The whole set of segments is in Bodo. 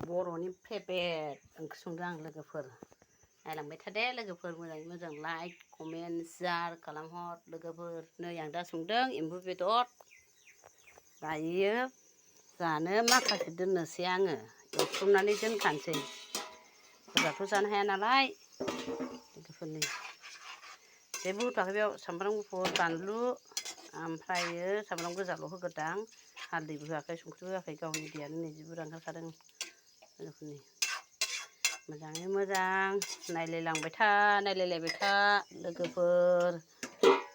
बर'नि फेभरेट ओंख्रि संदों आं लोगोफोर नायलांबाय था दे लोगोफोर मोजाङै मोजां लाइक कमेन्ट शेयार खालामहर लोगोफोर नै आं दा संदों एम्बु बेदर दायो जानो माखासे दोननोसै आङो एवथ्रमनानै दोनखानोसै बुरजाथ' जानो हाया नालाय लोगोफोरनि जेबो होथ'वाखै बेयाव सामब्राम गुफुर बानलु ओमफ्रायो सामब्राम गोजाल' होगोरदां हालदैबो होआखै संख्रिबो होआखै गावनि दैयानो नै जि बुरजा ओंखारखादों लोगोफोरनि मोजाङै मोजां नायलायलांबाय था लोगोफोर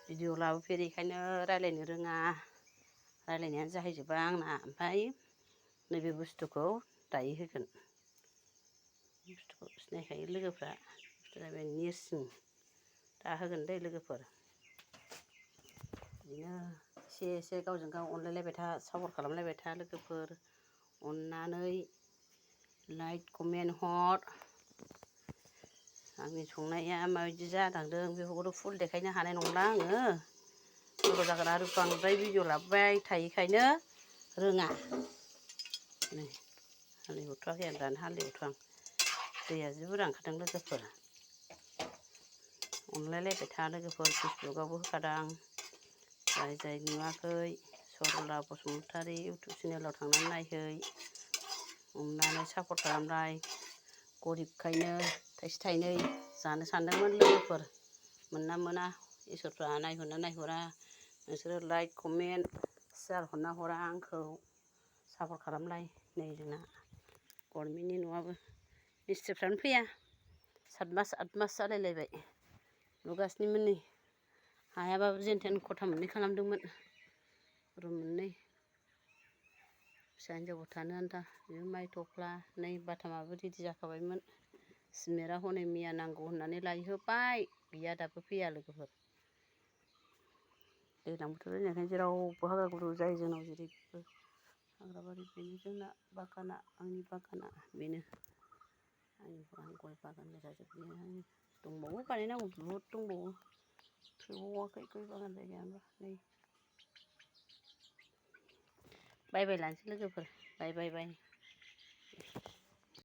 भिडिअ लाबोफेरैखायनो रायज्लायनो रोङा रायज्लायनायानो जाहैजोबा आंना ओमफ्राय नैबे बुस्थुखौ दायो होगोन बुस्थुखौ सिनायखायो लोगोफ्रा बुस्थुआ जाबाय नेरसिं दा होगोन दै लोगोफोर बिदिनो एसे एसे गावजों गाव अनलायलायबाय था सापर्ट खालामलायबाय था लोगोफोर अननानै लाइक कमेन्ट हर आंनि संनाया माबायदि जालांदों बेफोरखौथ' फुल देखायनो हानाय नंला आङो सल' जागोन आरो बांद्राय भिडिअ लाबोबाय थायैखायनो रोङा नै हालदै हरथ'वाखै आं दानो हालदै हरथ'वां दैया जि बुरजा ओंखारदों लोगोफोर अनलायलायबाय था लोगोफोर फेसबुकआवबो होखादां जाय जाय नुवाखै सरला बसुमतारी इउटुब चेनेलाव थांनानै नायहै अननानै सापर्ट खालामलाय गरिबखायनो थाइसे थाइनै जानो सानदोंमोन लोगोफोर मोनना मोना इसोरफ्रा नायहरना नायहरा नोंसोरो लाइक कमेन्ट शेयार हरना हरा आंखौ सापर्ट खालामलाय नै जोंना गभर्नमेन्टनि न'आबो मिस्थ्रिफ्रानो फैया 7 मास 8 मास जालायलायबाय लुगासिनोमोन नै हायाबाबो जेनथेन खथा मोननै खालामदोंमोन रुम मोननै फिसा हिन्जावफोर थानो आन्था बिदिनो माइ थख्ला नै बाथामाबो रेडि जाखाबायमोन सिमेन्टआ हनै मैया नांगौ होननानै लायहोबाय गैया दाबो फैया लोगोफोर दैज्लां बोथोर जानायखायनो जेरावबो हाग्रा गुदु जायो जोंनाव जेरैबो हाग्राबारि बेनो जोंना बागाना आंनि बागाना बेनो आंनि गय बागान जाजोबनाया आंनि दंबावो बानायनांगौ बहुद दंबावो थोबावाखै गय बागान जायगायानोबा नै बाय बाय लानोसै लोगोफोर बाय बाय बाय